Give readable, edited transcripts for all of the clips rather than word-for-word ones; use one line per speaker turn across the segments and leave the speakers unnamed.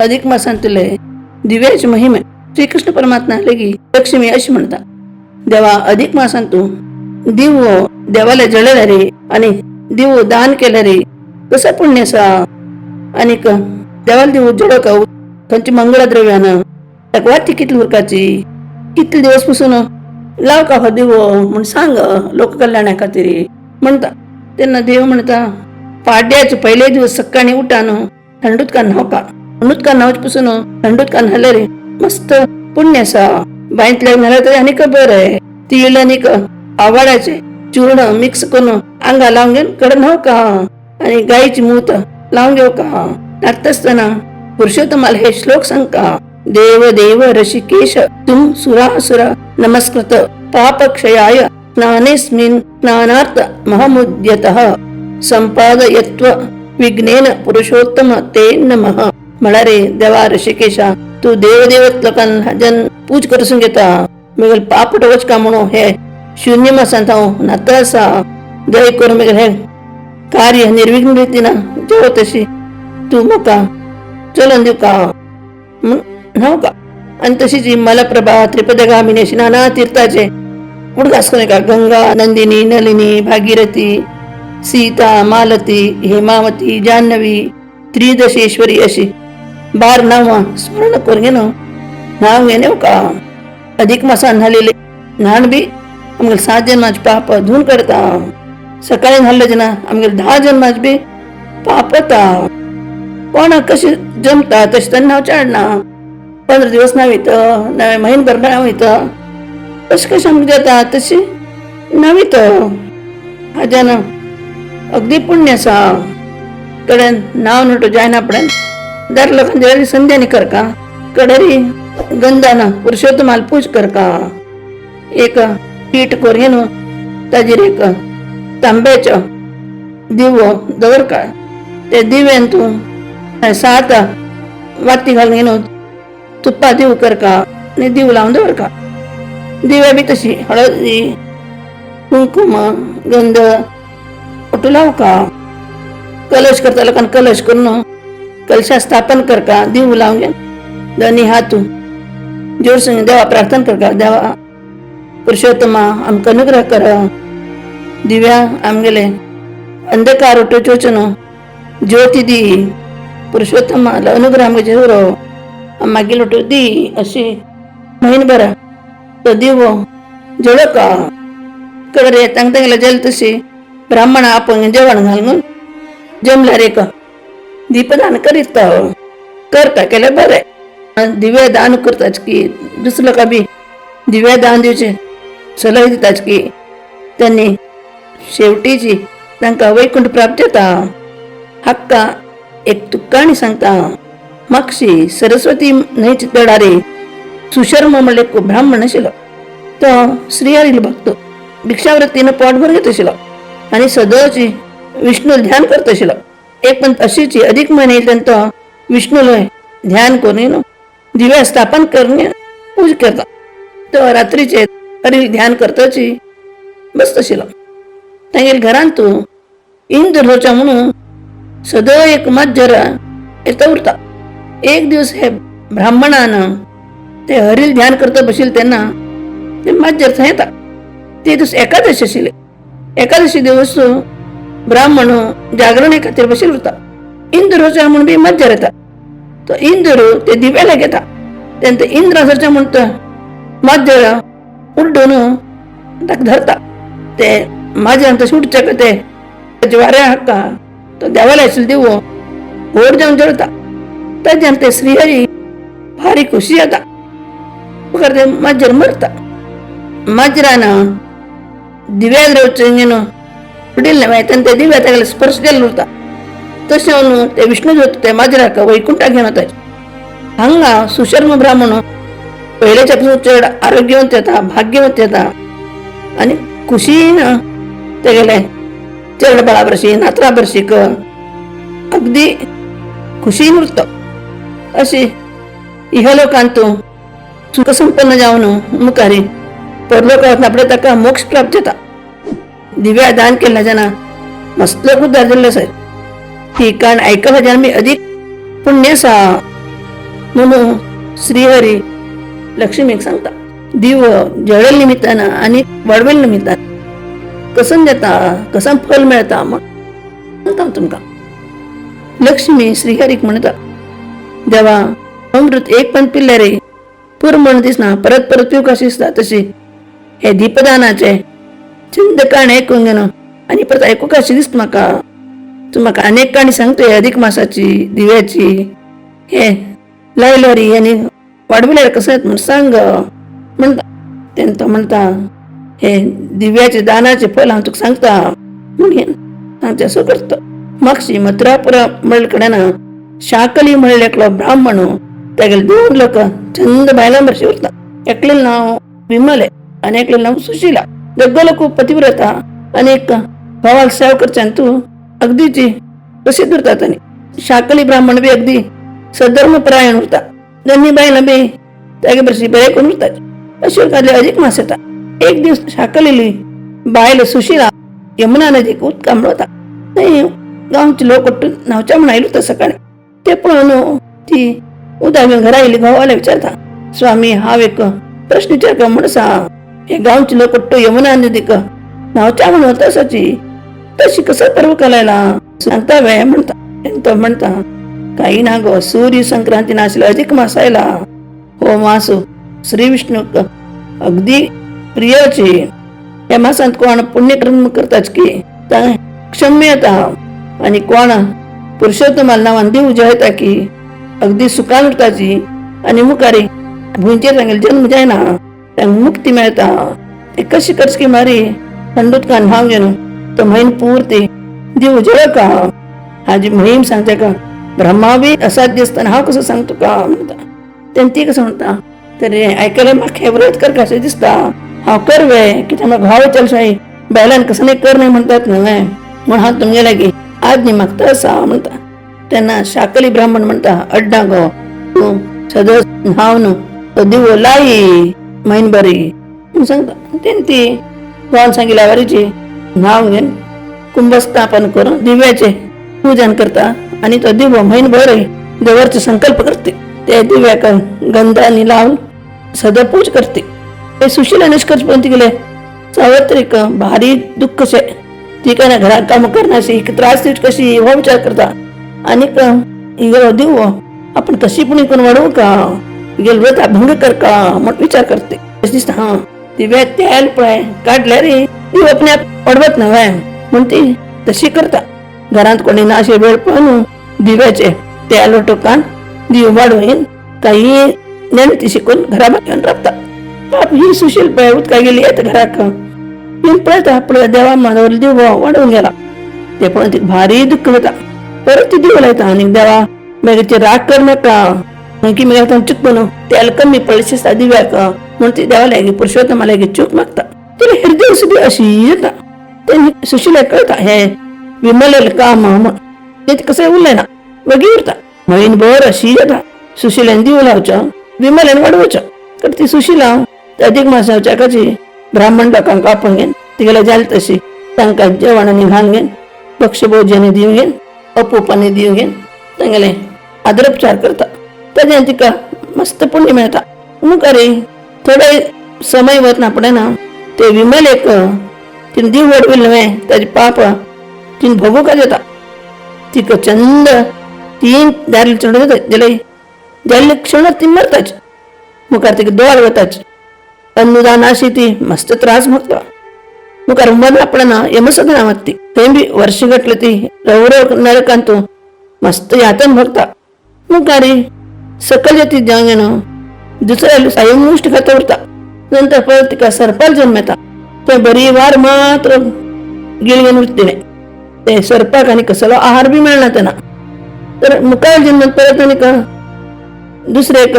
अधिक मासांतले दिव्याचे महिमे श्रीकृष्ण परमात्मा लेगी लक्ष्मी अशी म्हणता, देवा अधिक मासान तू दिवो देवाला जळले रे आणि दिवो दान केलं रे कसं पुण्य असा. आनीक देवाला दिवो जळो का खंयची मंगळद्रव्यानं ताका वाती कितली उरकाची कितले दिवस पसून लाव का हो दिवो म्हूण सांग लोककल्याणा खातीर म्हणता. तेन्ना देव म्हणता पाड्याचे पयले दिवस सकाळी उठान थंड उदकान न्हांवका, थंड उदकान न्हांवचे पसून थंड उदकान न्हालें रे मस्त पुण्य आसा. बांयतल्यान न्हाल्यार तरी आनीक बरें. तीळ आनीक आवाळ्याचे चूर्ण मिक्स करून आंगा लावन घेवन कडे न्हांवका आनी गायची मूत लावन घेवका. न्हाता आसतना पुरुषोत्तमाल हे श्लोक सांगका, देव देव ऋषिकेश तुम सुरासुर नमस्कृत पापक्षयाय स्नानेस्मिन् स्नानार्थ महमुद्यतः संपादयत्व विघ्नेन पुरुषोत्तम ते नमः. म्हळ्यार रे देवा ऋषिकेशा तू देवदेवत लोकांक हाज्यान पूज करून घेता, मगेर पाप वचका म्हणून हे शून्य मासांत हांव न्हाता आसा, दय करून मगेर हे कार्य निर्विघ्न रितीन जेव तशी तूं म्हाका चलोवन दिवका म्हूण न्हांवका. आनी तशीच ही मलप्रभा त्रिपदगामिनी अशी नाना तीर्थाचे उडगास करून का गंगा नंदिनी नलिनी भागीरथी सीता मालती हेमावती जान्हवी त्रिदशेश्वरी अशी 12 नांवां स्मरण करून घेवन न्हांव घेवन येवका. अधिक मासान न्हालेले न्हाण बी आमगेले 7 जन्माचे पाप धुवन काडता. सकाळी न्हाल्ले जेन्ना आमगेले 10 जन्माचे बी पाप वता. कोणाक कशें जमता तशें तेन्ना न्हांवचें हाडना, 15 दिवस न्हावीत नवे म्हयनभर न्हावीत, कशें कशें आमकां जाता तशी न्हावीत. हाज्यान अगदी पुण्य आसा. कडेन नांव नटो जायना फुडें दर लोकांच्या संध्यानी करका, कडेरी गंधान पुरुषोत्तमाल पूज करका. एक पीठ करून घेवन ताजेर एक तांब्याचो दिवो दवरका, ते दिव्यान तूं 7 वाती घालून घेवन तुप्पा दिव करका आनी दिव लावन दवरका. दिव्या बी तशी हळदी कुंकुम गंध ओटू लावका. कलश करता लोकांक कलश करून कलशा स्थापन करका, दिव लावन घेवन दोनी हात जोर संग देवा प्रार्थना करका, देवा पुरुषोत्तमा आमकां अनुग्रह कर, दिव्या आमगेले अंधकार उठोवचो न्हू ज्योती दी, पुरुषोत्तमा अनुग्रह आमगेचेर उरो मागीर उठो दी अशी म्हयनभर तो दिवो जळोका. कडे तांकां तांगेले जेल तशी ब्राह्मण आपोवन जेवण घालून जमल्यार एक दीपदान करीत करता केल्यार बरें. दिव्या दान करताच की दुसरो लोकां बी दिव्या दान दिवचे सलह दिताच की त्यांनी शेवटीची तांकां वैकुंठ प्राप्त जाता. हाक्का एक तुक्काणी सांगता, मागशी सरस्वती न्हंयचे तडारे सुशर्म म्हणले एक ब्राह्मण आशिल्लो, तो श्रीहरील भक्त भिक्षावृत्तीन पोटभर घेत आशिल्लो आनी सदोची विष्णू ध्यान करत आशिल्लो. एक पण अशीच अधिक महिने येयले तेन्ना तो विष्णूलो ध्यान करून दिव्या स्थापन करून पूज करता. तो रात्रीचे हरी ध्यान करताची बसत आशिल्लो. तांगेल्या घरांत तूं इंद्र रोचा म्हणून सदळ एक मज्जर येता उरता. एक दिवस हे ब्राह्मणान ते हरील ध्यान करता बशिल्ले तेन्ना ते मज्जर थंय येता. ते दिवस एकादशी आशिल्ले. एकादशी दिवस ब्राह्मण जागरणे खातीर बशिल्लो उरता. इंद्र रोचा म्हणून बी मज्जर येता. तो इंद्र ते दिव्याला घेता तेन्ना इंद्र सरच्या म्हणटा मज्जर उड्डून ताका धरता. ते माजरान तशें उडचे ते वाऱ्या हाका तो देवाला आशिल्लो दिवो व्हड जावन जळता. ताज्यान ते श्रीहरी भारी खुशी जाता. मुखार ते माजर मरता. माजरान दिव्या द्रवचें उडिल्लें मागीर तेन्ना ते दिव्या तागेले स्पर्श जाल्लो उरता. तशें न्हू ते विष्णू ते माजराक वैकुंठाक घेवन वता. हांगा सुशर्म ब्राह्मण पयलेच्या पासून चड आरोग्यवंत येता, भाग्यवंत येता आनी खुशीन तेगेले चेड बाळा भरशी नातरां भरशीक अगदी खुशीन उरता. अशी इहलोकांत सुखसंपन्न जावन मुखारी परलोकांत आपल्या ताका मोक्ष प्राप्त जाता. दिव्या दान केल्ल्या जाणा मस्त उद्धार जाल्लो आसा. ही काण आयकल्या जाण मी अधिक पुण्य आसा. म्हणून श्रीहरी लक्ष्मीक सांगता, दिवो जळेल निमित्तान आनी वाडवेल निमित्तान कसन जाता, कसा फल मेळता म्हण सांगता तुमकां. लक्ष्मी श्रीहरीक म्हणटा, देवा अमृत एक पण पिल्ले रे पूर म्हण दिसना, परत परत पिवंक कशी दिसता. तशी हे दीपदानाचे छंद काणी ऐकून घेणं आणि परत ऐकू कशी दिसत म्हाका. तूं म्हाका अनेक काणी सांगतोय अधिक मासाची दिव्याची, हे लायल्यारी आनी वाडविल्यार कसं येत म्हण सांग म्हणटा. तेन्ना तो म्हणटा, हे दिव्याचे दानाचे फल हांव तुका सांगता म्हण सांगचे असो करता. मागशी मथुरापुरा म्हणले कडेन शाकली म्हणले एकलो ब्राह्मण, तागेले दोन लोक चंद बायलां भशेन उरता. एकलें नांव विमले आनी एकलें नांव सुशिला. दोग लोक पतिव्रता आनी एक भावाक सेवा करच्यान तूं अगदीची प्रसिद्ध उरतात. आनी शाकली ब्राह्मण बी अगदी सधर्मपरायण उरता. दोन्ही बायलां बी तागे भशेन बरें करून उरतात. अश्यो काडले अधिक मास येता. एक दीस शाकलेली बायल सुशिला यमुना नदीक उदका मेळता. थंय गांवचे लोक उठून न्हांवच्या म्हण आयलो सकाळी. ते पळोवन ती उदक घेवन घरा येयली. घोवाले विचारता, स्वामी हांव एक प्रश्न विचार कर म्हण आसा. हे गांवचे लोक उठ्ठू यमुना नदीक न्हांवच्या म्हण वता आसाची, तशी कसो पर्व कलायला सांगता वे म्हणटा. तो म्हणटा, काही ना गो, सूर्य संक्रांती नाशिल्लो अधिक मास आयला. हो मास श्री विष्णूक अगदी प्रियची. ह्या मासांत कोण पुण्यकर्म करताच की तांकां क्षम्य येता आनी कोण पुरुषोत्तमाल नांवान देव जेवता की अगदी सुखान उरताची आनी मुखारी भुंयचेर तांगेलो जन्म जायना, तांकां मुक्ती मेळता. ते कशी करची मारी थंड उदकान न्हांव घेवन तो म्हयन पुर्ती देव जेवका. हाजी महिम सांगता का ब्रह्मा बी असाध्य आसतना हांव कसो सांग तुका म्हणटा. तेन्ना ती कसं म्हणटा, तर आयकलें म्हाका हें व्रत कर कशें दिसता, हांव कर वे कित्याक म्हाका घोव विचारलो बायलान कसं नाही कर नाही म्हणतात न्हय, म्हण हांव तुमगे लागीं आज्ञा मागता आसा म्हणटा. तेन्ना शाकली ब्राह्मण म्हणटा, अड्डा गो, तूं सदस न्हावन तो दिवो लाई म्हयन बरी म्हूण सांगता. तेन्ना ती घोवान सांगिल्ल्या वरीची न्हांव घेवन कुंभस्थापन करून दिव्याचे पूजन करता आनी तो दिवो म्हयनभर दवरचो संकल्प करते. ते दिव्याक गंधानी लावन सदा पूज करते. ते सुशिला निष्कर्ष पण गेले सावत्रीक भारी दुःख शे. ती काय ना घरात काम करण्याशी त्रास दिवची कशी हो विचार करता. आणि हिगेलो दिवो आपण कशी पण इकून वाढवू का, हिगेलो व्रत भंग कर का म्हण विचार करते. अशें दिसता हा दिव्यात तेल पळय काडले रे दिव आपणे आप वाडवत न्हय म्हण ती तशी करता. घरांत कोणी ना अशे वेळ पळोवन दिव्याचे तेल टोकान दिव वाडोवन काही नेणती शिकून घरा घेवन राबता. बाप ही सुशील पळय उदका गेली येता घराक, येवन पळयता, पळय देवा माधवर दिव वाडोवन गेला. ते पळोवन तिका भारी दुःख जाता. परत ती देव लायता आनी देवा मागीर राग कर नाका, मागीर मागीर चूक न्हू तेल कमी पडलें दिसता दिव्याक म्हण ती देवा लागीं पुरुषोत्तमा लागीं चूक मागता. तिला हृदय सुद्दां अशी येता. तेन्ना सुशिलाक कळटा हे विमलेलें काम म्हण. ते कसं उरलें ना, वगी उरता. म्हयनभर अशी जाता. सुशिलान दिव लावचो, विमल्यान वाडोवचो. तर ती सुशिला अधिक मासाच्या काची ब्राह्मण लोकांक आपोवन घेवन तिगेले जाले तशी तांकां जेवण आनी घालून घेवन भक्षभोजन दिवन घेवन अपूपानी दिवन घेवन तांगेले आदरोपचार करता. ताज्यान तिका मस्त पुण्य मेळटा. मुखार थोडे समय वतना पडना ते विमलेक तिने दीव वाडविल्लें न्हय ताजे पाप तिने भोगूंक जाता. तिका चंद तीन दारी चड जाले जाल्ले क्षणात ती मरताच. मुखार तिका दोळ वताच, अन्नदान अशी ती मस्त त्रास भोगता. मुखार मरना पडना यमसदना वता ती, थंय बी वर्ष गटले ती रौरव नरकांत मस्त यातन भोगता. मुखार सकल जाती जावन दुसऱ्या सायमुष्ट खाता उरता. नंतर परत तिका सर्पाल जन्म येता. थंय बरी वार मात्र गिळगेन उरता तिणें. ते सर्पाक आनी कसलो आहार बी मेळना तेन्ना. तर मुखार जन्मात परत आनी दुसरे एक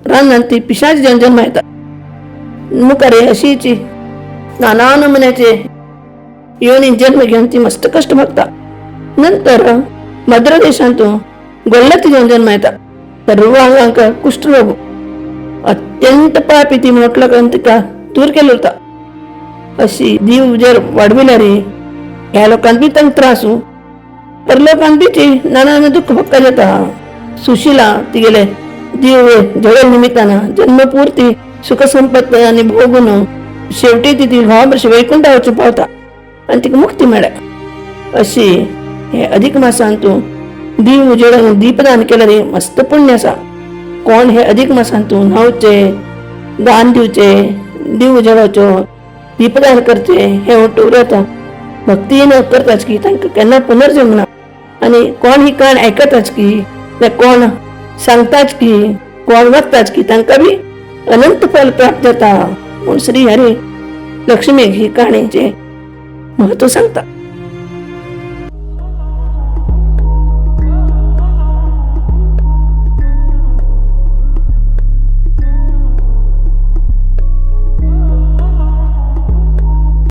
रानांत ती पिशाच जन्म येता. मुखार अशीची नाना नमुन्याचे योनी जन्म घेवन ती मस्त कष्ट भोगता. नंतर मद्र देशांत गोल्लत घेवन जन्म येता. सर्व अंगांक कुष्ठरोग, अत्यंत पापी ती म्हटलं कारण तिका दूर केलं होता. अशी दीव जर वाढविल्या रे ह्या लोकांक बी तांकां त्रास, परलोकांत बी ती नाना दुःख भोगता जाता. सुशिला तिगेले दिवे जळल निमित्तानं जन्मपूर्ती सुखसंपत्त आनी भोगून शेवटी ती ती घोवा भरशी वैकुंठा वचून पावता आनी तिका मुक्ती मेळ्ळ्या. अशी हे अधिक मासान तूं दीव उजेडान दीपदान केल्यार मस्त पुण्य आसा. कोण हे अधिक मासान तूं न्हावचे, दान दिवचे, दीव उजेडाचो दीपदान करचे हे व्रत भक्तीन करताच की तांकां केन्ना पुनर्जन्म ना. आनी कोण ही काण आयकताच की, कोण सांगताच की, कोण वताच की तांकां बी अनंत फल प्राप्त जाता. म्हूण श्री हरी लक्ष्मीक ही काणयेचें महत्व सांगता.